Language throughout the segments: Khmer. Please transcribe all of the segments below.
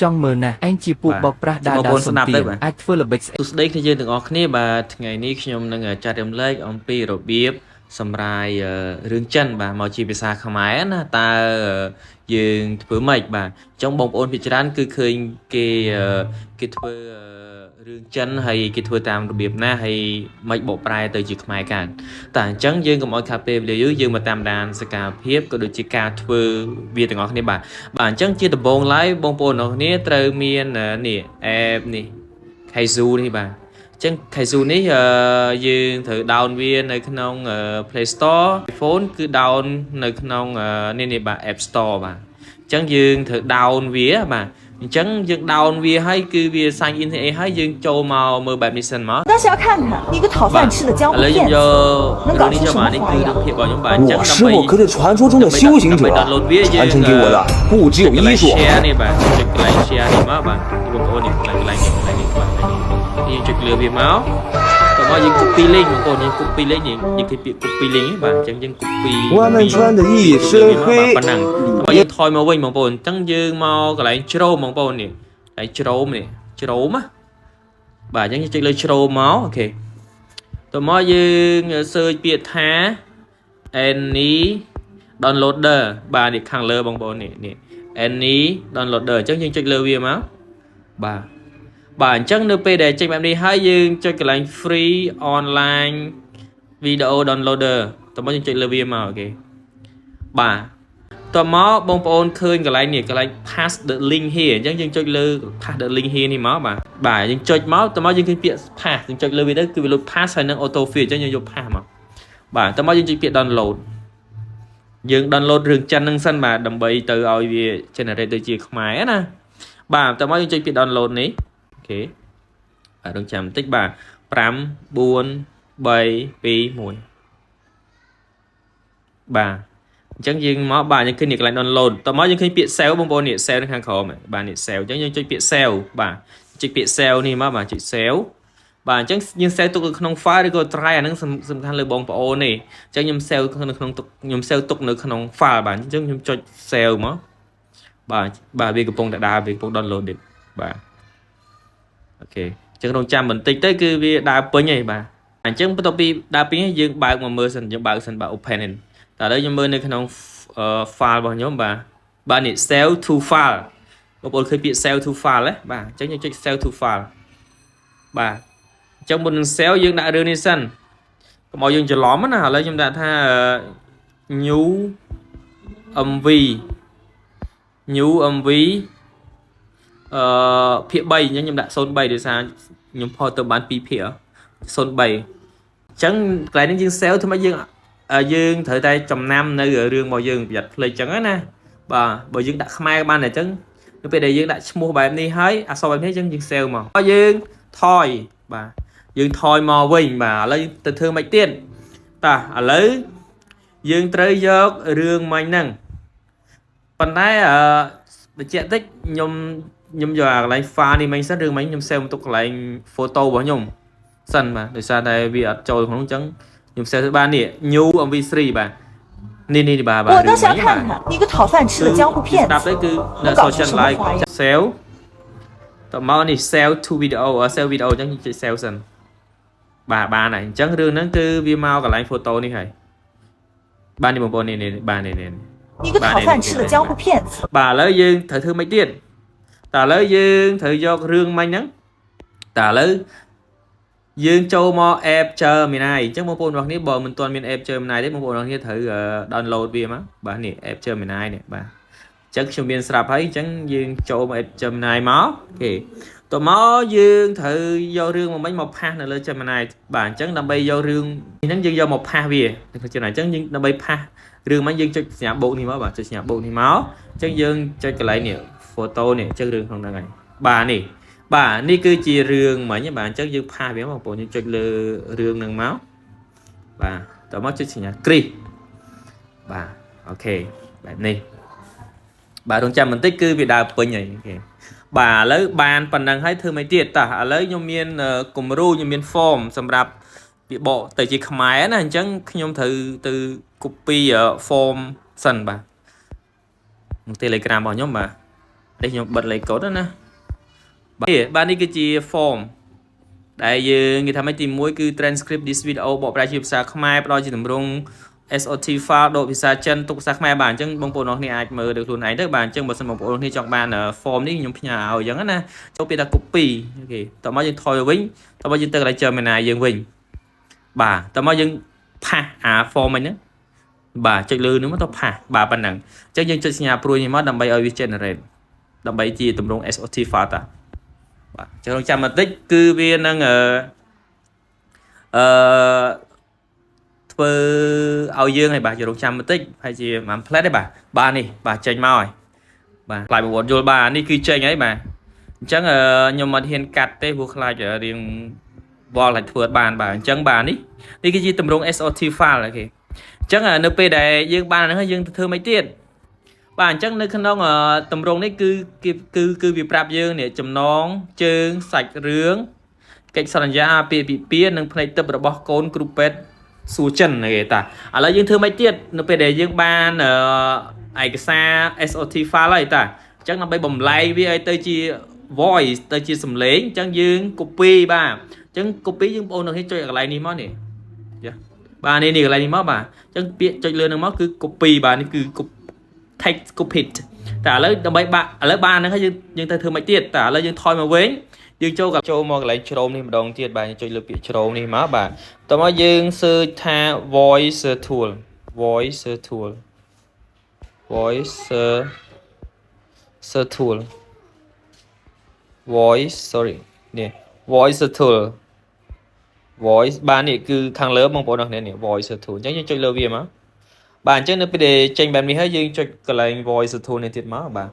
ចង់មើលណាស់ឯងជាពួក បាទ បោកប្រាស់ដា បងប្អូន ដាសុ ស្ដាប់ទៅបាទ នទៀនអាចធ្វើល្បិចស្អី សួស្តីគ្នាយើងទាំងអស់គ្នាបាទថ្ងៃនេះខ្ញុំនឹងចាត់រំលែកអំពីរបៀបសម្រាយរឿងចិនបាទមកជាភាសាខ្មែរណាតើយើងធ្វើម៉េចបាទអញ្ចឹងបងប្អូនភាគច្រើនគឺឃើញគេគេធ្វើរឿងចិនហើយគេធ្វើតាមរបៀបណាហើយម៉េចបកប្រែទៅជាខ្មែរកើតតើអញ្ចឹងយើងកុំឲ្យខាតពេលវេលាយូរយើងមកតាមដានសកម្មភាពក៏ដូចជាការធ្វើវាទាំងអស់គ្នាបាទបាទអញ្ចឹងជាដំបូងឡើយបងប្អូនទាំងអស់គ្នាត្រូវមាននេះ app នេះ Kaizu នេះបាទអញ្ចឹង Kaizu នេះយើងត្រូវ down វានៅក្នុងPlay Store iPhone គឺ down នៅក្នុងនេះនេះបាទ App Store បាទអញ្ចឹងយើងត្រូវ down វាបាទអញ្ចឹងយើង down វាហើយគឺវា sign in អីហើយយើងចូលមកមើលបែបនេះសិនមក 倒是要看看你个讨饭吃的江 ឥ 湖 骗 ឡូវខ្ញុំយ 子， ករឿងនេះយកមកនេះគឺរូបភាពរបស់ខ្ញុំបាទអញ្ចឹង 我师 ដើម្បី 傅可是传说中的修行者 ដើម្បី，download វាយើង 传承给我的不只有 កន្លែង 医术。 share នេះបាទចុចកន្លែង share នេះមកបាទនេះបងប្អូននេះកន្លែងកន្លែងនេះកន្លែងនេះបាទកន្លែងនេះយើងចុចលើវាមកតោះមកយើង copy link បងប្អូនយើង copy link យើងយើងឃើញពាក្យ copy link ហ្នឹងបាទអញ្ចឹងយើង copy 我们穿的一身黑 ប៉ុណ្ណឹងតោះមកយើងថយមកវិញបងប្អូនអញ្ចឹងយើងមកកន្លែង Chrome បងប្អូននេះកន្លែង Chrome នេះ Chrome ណាបាទអញ្ចឹងយើងចុចលើ Chrome មក OK តោះមកយើង search ពាក្យថា any downloader បាទនេះខាងលើបងប្អូននេះនេះ any downloader អញ្ចឹងយើងចុចលើវាមកបាទបាទអញ្ចឹងនៅពេលដែលចេញបែបនេះហើយយើងចុចកន្លែង free online video downloader តោះមកយើងចុចលើវាមក OK បាទតោះមកបងប្អូនឃើញកន្លែងនេះកន្លែង paste the link here អញ្ចឹងយើងចុចលើ paste the link here នេះមកបាទបាទយើងចុចមកតោះមកយើងឃើញពាក្យ paste យើងចុចលើវាទៅគឺវាលោត paste ហើយនឹង auto fill អញ្ចឹងយើងយក paste មកបាទតោះមកយើងចុចពាក្យ download យើង download រឿងចិនហ្នឹងសិនបាទដើម្បីទៅឲ្យវា generate ទៅជាខ្មែរណាបាទតើមកយើងចុចពាក្យ download នេះ OK បាទរងចាំបន្តិចបាទ5 4 3 2 1បាទអញ្ចឹងយើងមកបាទយើងឃើញនេះកន្លែង download តើមកយើងឃើញពាក្យ save បងប្អូននេះ save នៅខាងក្រោមបាទនេះ save អញ្ចឹងយើងចុចពាក្យ save បាទចុចពាក្យ save នេះមកបាទចុច save បាទអញ្ចឹងយើង save ទុកនៅក្នុង file ឬក៏ drive អាហ្នឹងសំខាន់លើបងប្អូនទេអញ្ចឹងខ្ញុំ save នៅក្នុងទុកខ្ញុំ save ទុកនៅក្នុង file បាទអញ្ចឹងខ្ញុំចុច save មកបាទបាទវាកំពុងតែដើរវាកំពុង download ទៀតបាទ OK អញ្ចឹងរងចាំបន្តិចទៅគឺវាដើរពេញហើយបាទអញ្ចឹងបន្ទាប់ពីដើរពេញហើយយើងបើកមកមើលសិនយើងបើកសិនបាទ open នេះតែឥឡូវខ្ញុំមើលនៅក្នុង file របស់ខ្ញុំបាទបាទនេះ save to file បងប្អូនឃើញពាក្យ save to file ទេបាទអញ្ចឹងយើងចុច save to file បាទអញ្ចឹងមុននឹង save យើងដាក់រឿងនេះសិនកុំឲ្យយើងច្រឡំណាឥឡូវខ្ញុំដាក់ថា new MV new MV ភាគ3អញ្ចឹងខ្ញុំដាក់03ដោយសារខ្ញុំផុសទៅបាន2ភាគ03អញ្ចឹងកន្លែងនេះយើង save ធ្វើម៉េចយើងយើងត្រូវតែចំណាំនៅរឿងរបស់យើងប្រយ័ត្នភ្លេចអញ្ចឹងណាបាទបើយើងដាក់ខ្មែរបានតែអញ្ចឹងនៅពេលដែលយើងដាក់ឈ្មោះបែបនេះហើយអក្សរបែបនេះអញ្ចឹងយើង save មកហើយយើងថយបាទយើងថយមកវិញបាទឥឡូវទៅធ្វើម៉េចទៀតតោះឥឡូវយើងត្រូវយករឿងមិញហ្នឹងប៉ុន្តែអឺបញ្ជាក់តិចខ្ញុំខ្ញុំយកអាកន្លែង file នេះមិញសិនរឿងមិញខ្ញុំ save ទុកកន្លែង photo របស់ខ្ញុំសិនបាទដោយសារតែវាអត់ចូលក្នុងអញ្ចឹងខ្ញុំ save បាននេះ new MV3 បាទនេះនេះបាទបាទ 我倒是要看看你个讨饭吃的江湖骗 ស្ដាប់ 子 ទៅគឺនៅ 能搞出 social 什么 like 花样？ save តមកនេះ save to video save video អញ្ចឹងចុច save សិនបាទបានហើយអញ្ចឹងរឿងហ្នឹងគឺវាមកកន្លែង photo នេះហើយបាទនេះបងប្អូននេះនេះបាទនេះនេះ 你个讨饭吃的江湖骗子！ បាទឥឡូវយើងត្រូវធ្វើម៉េចទៀតតើឥឡូវយើងត្រូវយករឿងមិញហ្នឹងតើឥឡូវយើងចូលមក app Gemini អញ្ចឹងបងប្អូនរបស់គ្នាបើមិនទាន់មាន app Gemini ទេបងប្អូនរបស់គ្នាត្រូវ download វាមកបាទនេះ app Gemini នេះបាទអញ្ចឹងខ្ញុំមានស្រាប់ហើយអញ្ចឹងយើងចូលមក app Gemini មក OK តមកយើងត្រូវយករឿងមកមិញមក paste នៅលើ Gemini បាទអញ្ចឹងដើម្បីយករឿងនេះហ្នឹងយើងយកមក paste វានៅក្នុង Gemini អញ្ចឹងយើងដើម្បី paste រឿងមិញយើងចុចសញ្ញាបូកនេះមកបាទចុចសញ្ញាបូកនេះមកអញ្ចឹងយើងចុចកន្លែងនេះ photo នេះអញ្ចឹងរឿងក្នុងហ្នឹងហើយបាទនេះបាទនេះគឺជារឿងមិញបាទអញ្ចឹងយើង paste វាមកបងប្អូនយើងចុចលើរឿងហ្នឹងមកបាទតមកចុចសញ្ញាគ្រីសបាទ OK បែបនេះបាទរងចាំបន្តិចគឺវាដើរពេញហើយ OK បាទឥឡូវបានប៉ុណ្ណឹងហើយធ្វើមិនទៀតតោះឥឡូវខ្ញុំមានគំរូខ្ញុំមាន form សម្រាប់វាបកទៅជាខ្មែរណាអញ្ចឹងខ្ញុំត្រូវទៅ copy form សិនបាទក្នុង Telegram របស់ខ្ញុំបាទ នេះខ្ញុំបិទលេខកូដណាបាទបាទនេះគឺជា form ដែលយើងគេថាម៉េចទី1គឺ transcript this video បកប្រែជាភាសាខ្មែរផ្ដល់ជាទម្រង់ SRT file ដូរភាសាចិនទុកភាសាខ្មែរបាទអញ្ចឹងបងប្អូនអរគ្នាអាចមើលដោយខ្លួនឯងទៅបាទអញ្ចឹងបើសិនបងប្អូនគ្នាចង់បាន form នេះខ្ញុំផ្ញើឲ្យអញ្ចឹងណាចូលពាក្យថា copy OK តោះមកយើងថយទៅវិញតោះមកយើងទៅកន្លែង Gemini យើងវិញបាទតោះមកយើង paste អា form ហ្នឹងបាទចុចលើនោះមកទៅ paste បាទប៉ុណ្ណឹងអញ្ចឹងយើងចុចសញ្ញាព្រួយនេះមកដើម្បីឲ្យវា generate ដើម្បីជាទម្រង់ SRT file តាបាទអញ្ចឹងចាំបន្តិចគឺវានឹងអឺអឺធ្វើឲ្យយើងឲ្យបាទយករងចាំបន្តិចហើយជាមួយផ្លែតទេបាទបាទនេះបាទចេញមកហើយបាទខ្លាចបងប្អូនយល់បាទនេះគឺចេញហើយបាទអញ្ចឹងខ្ញុំអត់ហ៊ានកាត់ទេព្រោះខ្លាចរៀងវល់ឲ្យធ្វើអត់បានបាទអញ្ចឹងបាទនេះនេះគឺជាទម្រង់ SRT file OK អញ្ចឹងនៅពេលដែលយើងបានហ្នឹងហើយយើងទៅធ្វើម៉េចទៀតបាទអញ្ចឹងនៅក្នុងទម្រង់នេះគឺគឺគឺវាប្រាប់យើងនេះចំណងជើងសាច់រឿងកិច្ចសន្យាអាពាហ៍ពិពាហ៍និងផ្នែកទឹករបស់កូនគ្រូពេទ្យសួរចិនគេតាឥឡូវយើងធ្វើម៉េចទៀតនៅពេលដែលយើងបានឯកសារ SRT file ហើយតាអញ្ចឹងដើម្បីបំលែងវាឲ្យទៅជា voice ទៅជាសំឡេងអញ្ចឹងយើង copy បាទអញ្ចឹង copy យើងបងប្អូននឹងចុចកន្លែងនេះមកនេះយ៉ាបាទនេះនេះកន្លែងនេះមកបាទអញ្ចឹងពាក្យចុចលើនឹងមកគឺ copy បាទនេះគឺ text copy តែឥឡូវដើម្បីបាក់ឥឡូវបានហ្នឹងហើយយើងយើងទៅធ្វើម៉េចទៀតតែឥឡូវយើងថយមកវិញយើងចូលចូលមកកន្លែង Chrome នេះម្ដងទៀតបាទយើងចុចលើពាក្យ Chrome នេះមកបាទតោះមកយើង search ថា voice tool voice tool voice tool voice sorry នេះ voice tool voice បាទនេះគឺខាងលើបងប្អូនអរគ្នានេះ voice tool អញ្ចឹងយើងចុចលើវាមកបាទអញ្ចឹងនៅពេលដែលចេញបែបនេះហើយយើងចុចកន្លែង voice tool នេះទៀតមកបាទ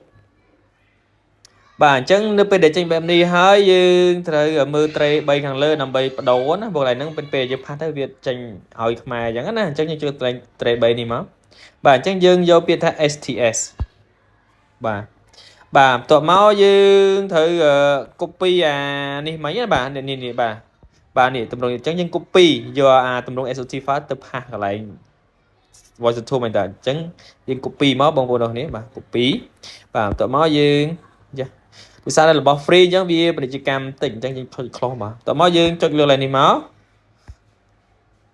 បាទអញ្ចឹងនៅពេលដែលចេញបែបនេះហើយយើងត្រូវមើលត្រេ3ខាងលើដើម្បីបដូរណាព្រោះកន្លែងហ្នឹងពេលយើង paste ទៅវាចេញឲ្យខ្មែរអញ្ចឹងណាអញ្ចឹងយើងចុចកន្លែងត្រេ3នេះមកបាទអញ្ចឹងយើងយកពាក្យថា STS បាទបាទបន្ទាប់មកយើងត្រូវ copy អានេះមិញណាបាទនេះនេះបាទបាទនេះតម្រងអញ្ចឹងយើង copy យកអាតម្រង SRT file ទៅ paste កន្លែង voice tool មែនតើអញ្ចឹងយើង copy មកបងប្អូនអរគ្នាបាទ copy បាទបន្ទាប់មកយើងយ៉ាភាសារបស់ free អញ្ចឹងវាពាណិជ្ជកម្មតិចអញ្ចឹងយើងចុច close មកបន្ទាប់មកយើងចុចលើកន្លែងនេះមក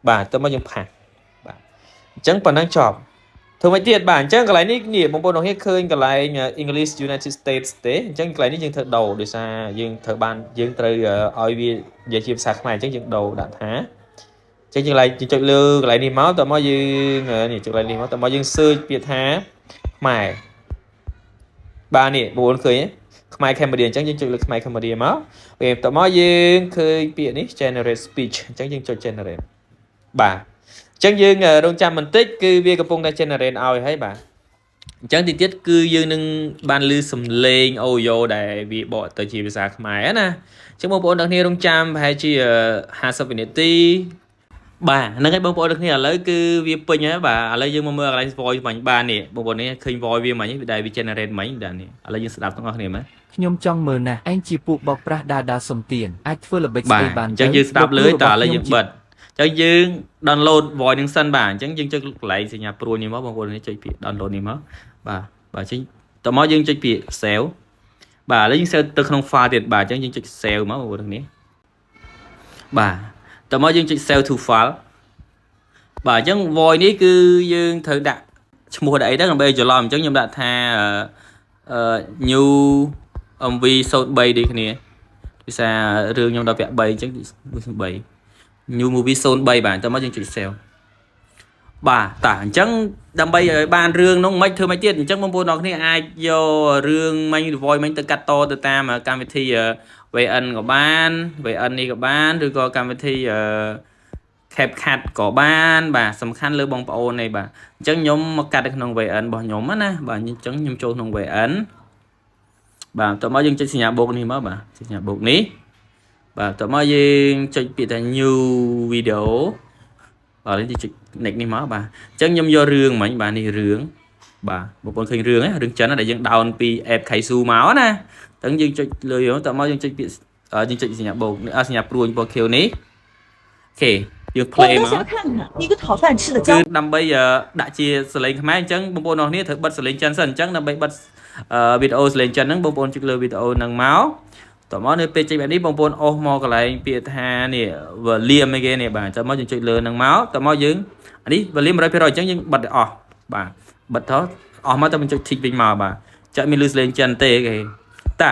បាទបន្ទាប់មកយើង paste បាទអញ្ចឹងប៉ុណ្ណឹងចប់ធ្វើមកទៀតបាទអញ្ចឹងកន្លែងនេះនេះបងប្អូនអរគ្នាឃើញកន្លែង English United States ទេអញ្ចឹងកន្លែងនេះយើងត្រូវដូរដោយសារយើងត្រូវបានយើងត្រូវឲ្យវានិយាយជាភាសាខ្មែរអញ្ចឹងយើងដូរដាក់ថាចឹងយើងកន្លែងយើងចុចលើកន្លែងនេះមកតើមកយើងនេះចុចកន្លែងនេះមកតើមកយើង search ពាក្យថាខ្មែរបាទនេះបងប្អូនឃើញទេខ្មែរ Cambodia អញ្ចឹងយើងចុចលើខ្មែរ Cambodia មកពេលតមកយើងឃើញពាក្យនេះ generate speech អញ្ចឹងយើងចុច generate បាទអញ្ចឹងយើងរងចាំបន្តិចគឺវាកំពុងតែ generate ឲ្យហើយបាទអញ្ចឹងទីទៀតគឺយើងនឹងបានឮសំឡេង audio ដែលវាបកទៅជាភាសាខ្មែរណាអញ្ចឹងបងប្អូនទាំងគ្នារងចាំប្រហែលជា50វិនាទីបាទហ្នឹងហើយបងប្អូនទាំងគ្នាឥឡូវគឺវាពេញហើយបាទឥឡូវយើងមកមើលកន្លែង voice មិញបាទនេះបងប្អូននេះឃើញ voice វាមិញដែលវា generate មិញបាទនេះឥឡូវយើងស្ដាប់ទាំងអស់គ្នាមើល ខ្ញុំចង់មើលណាស់ឯងជាពួកបោកប្រាស់ដាដាសុំទានអាចធ្វើល្បិច បាទ ស្អីបាន អញ្ចឹងយើងស្ដាប់លើតើឥឡូវយើងបិទអញ្ចឹងយើង download voice នឹងសិនបាទអញ្ចឹងយើងចុចកន្លែងសញ្ញាព្រួយនេះមកបងប្អូននេះចុចពាក្យ download នេះមកបាទបាទអញ្ចឹងតមកយើងចុចពាក្យ save បាទឥឡូវយើង save ទៅក្នុង file ទៀតបាទអញ្ចឹងយើងចុច save មកបងប្អូននេះបាទតមកយើងចុច save to file បាទអញ្ចឹង voice នេះគឺយើងត្រូវដាក់ឈ្មោះដាក់អីទៅដើម្បីឲ្យច្រឡំអញ្ចឹងខ្ញុំដាក់ថាអឺ new MV 03ដូចគ្នាភាសារឿងខ្ញុំដល់វគ្គ3អញ្ចឹង3 new movie 03បាទតើមកយើងចុច save បាទតាអញ្ចឹងដើម្បីឲ្យបានរឿងនោះមិនធ្វើមិនទៀតអញ្ចឹងបងប្អូនអរគ្នាអាចយករឿងមិញ voice មិញទៅកាត់តទៅតាមកម្មវិធី VN ក៏បាន VN នេះក៏បានឬក៏កម្មវិធី CapCut ក៏បានបាទសំខាន់លើបងប្អូននេះបាទអញ្ចឹងខ្ញុំមកកាត់នៅក្នុង VN របស់ខ្ញុំណាបាទអញ្ចឹងខ្ញុំចូលក្នុង VN បាទតោះមកយើងចុចសញ្ញាបូកនេះមកបាទចុចសញ្ញាបូកនេះបាទតោះមកយើងចុចពាក្យថា new video បាទនេះចុច next នេះមកបាទអញ្ចឹងខ្ញុំយករឿងមិញបាទនេះរឿងបាទបងប្អូនឃើញរឿងហ្នឹងរឿងចិនដែលយើង down ពី app Kuaishou មកណាអញ្ចឹងយើងចុចលើយកតោះមកយើងចុចពាក្យយើងចុចសញ្ញាបូកសញ្ញាព្រួយពណ៌ខៀវនេះOK យើង 我 play 倒 មក 是要看看你个讨饭吃的 គឺ 江 ដើម្បីដាក់ជាសលេងខ្មែរអញ្ចឹងបងប្អូនអរគ្នាត្រូវបិទសលេងចិនសិនអញ្ចឹងដើម្បីបិទ វីដេអូសំឡេងចិនហ្នឹងបងប្អូនចុចលើវីដេអូហ្នឹងមកតមកនៅពេលចេញបែបនេះបងប្អូនអូសមកកន្លែងពាក្យថានេះ volume អីគេនេះបាទតមកយើងចុចលើហ្នឹងមកតមកយើងអានេះ volume 100%អញ្ចឹងយើងបិទឲ្យអស់បាទបិទទៅអស់មកតើមិនចុច tick វិញមកបាទចាក់មានលឺសំឡេងចិនទេគេតា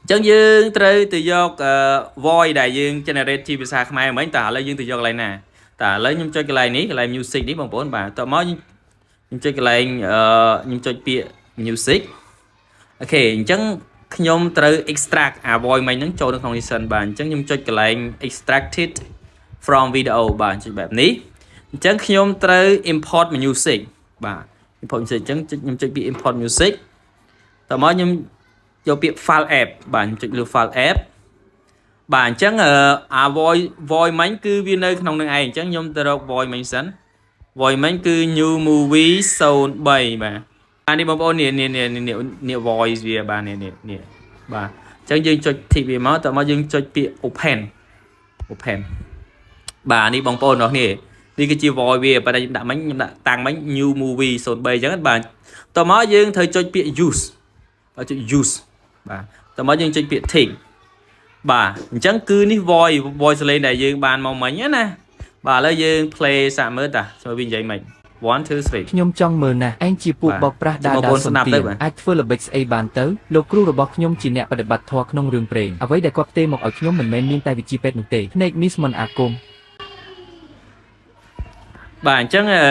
អញ្ចឹងយើងត្រូវទៅយក voice ដែលយើង generate ជាភាសាខ្មែរមិញតើឥឡូវយើងទៅយកកន្លែងណាតើឥឡូវខ្ញុំចុចកន្លែងនេះកន្លែង music នេះបងប្អូនបាទតមកខ្ញុំចុចកន្លែងអឺខ្ញុំចុចពាក្យ music OK អញ្ចឹងខ្ញុំត្រូវ extract អា voice មិញហ្នឹងចូលនៅក្នុងនេះសិនបាទអញ្ចឹងខ្ញុំចុចកន្លែង extracted from video បាទចុចបែបនេះអញ្ចឹងខ្ញុំត្រូវ import music បាទ import music អញ្ចឹងខ្ញុំចុចពាក្យ import music តមកខ្ញុំយកពាក្យ file app បាទខ្ញុំចុចលើ file app បាទអញ្ចឹងអា voice មិញគឺវានៅក្នុងនឹងឯងអញ្ចឹងខ្ញុំទៅរក voice មិញសិន voice មិញគឺ new movie 03បាទអានេះបងប្អូននេះនេះនេះនេះនេះ voice វាបាទនេះនេះនេះបាទអញ្ចឹងយើងចុច tick វាមកតមកយើងចុចពាក្យ open open បាទនេះបងប្អូនអរគ្នានេះគឺជា voice វាប៉ុន្តែខ្ញុំដាក់មិញខ្ញុំដាក់តាំងមិញ new movie 03អញ្ចឹងបាទតមកយើងត្រូវចុចពាក្យ use បាទចុច use បាទតមកយើងចុចពាក្យ tick បាទអញ្ចឹងគឺនេះ voice សំឡេងដែលយើងបានមកមិញណាបាទឥឡូវយើង play សាកមើលតាជួយវានិយាយមិញ1 2 3 ខ្ញុំចង់មើលណាស់ឯងជាពួក បាទ បោកប្រាស់ដើរ បងប្អូ ដើរសុំទា នស្ដាប់ទៅបាទ នអាចធ្វើល្បិចស្អីបានទៅលោកគ្រូរបស់ខ្ញុំជាអ្នកបដិបត្តិធម៌ក្នុងរឿងព្រេងអ្វីដែលគាត់ផ្ទេរមកឲ្យខ្ញុំមិនមែនមានតែវិជ្ជាពេទ្យនោះទេភ្នែកនេះស្មន់អាគម បាទអញ្ចឹងអឺ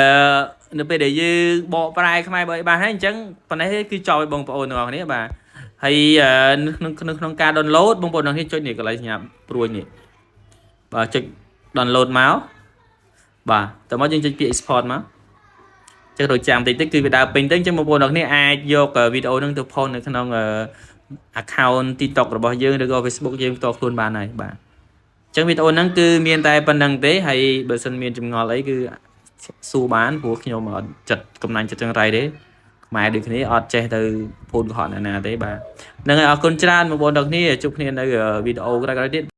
នៅពេលដែលយើងបកប្រែខ្មែរបើឲ្យបានហើយអញ្ចឹងប៉ុណ្ណេះគឺចប់ឲ្យបងប្អូនទាំងអស់គ្នាបាទហើយអឺក្នុងក្នុងក្នុងការ download បងប្អូនទាំងគ្នាចុចនេះកន្លែងសញ្ញាព្រួយនេះបាទចុច download មកបាទតើមកយើងចុចពាក្យ export មកចឹងរចាំតិចតិចគឺវាដើរពេញទៅអញ្ចឹងបងប្អូនទាំងគ្នាអាចយកវីដេអូហ្នឹងទៅផុសនៅក្នុង account TikTok របស់យើងឬក៏ Facebook យើងផ្ទាល់ខ្លួនបានហើយបាទអញ្ចឹងវីដេអូហ្នឹងគឺមានតែប៉ុណ្្នឹងទេហើយបើសិនមានចម្ងល់អីគឺសួរបានព្រោះខ្ញុំអត់ចិត្តកំណាញ់ចិត្តចង្រៃទេខ្មែរដូចគ្នាអត់ចេះទៅភូតកុហកអ្នកណាទេបាទហ្នឹងហើយអរគុណច្រើនបងប្អូនទាំងគ្នាជួបគ្នានៅវីដេអូក្រោយៗទៀត។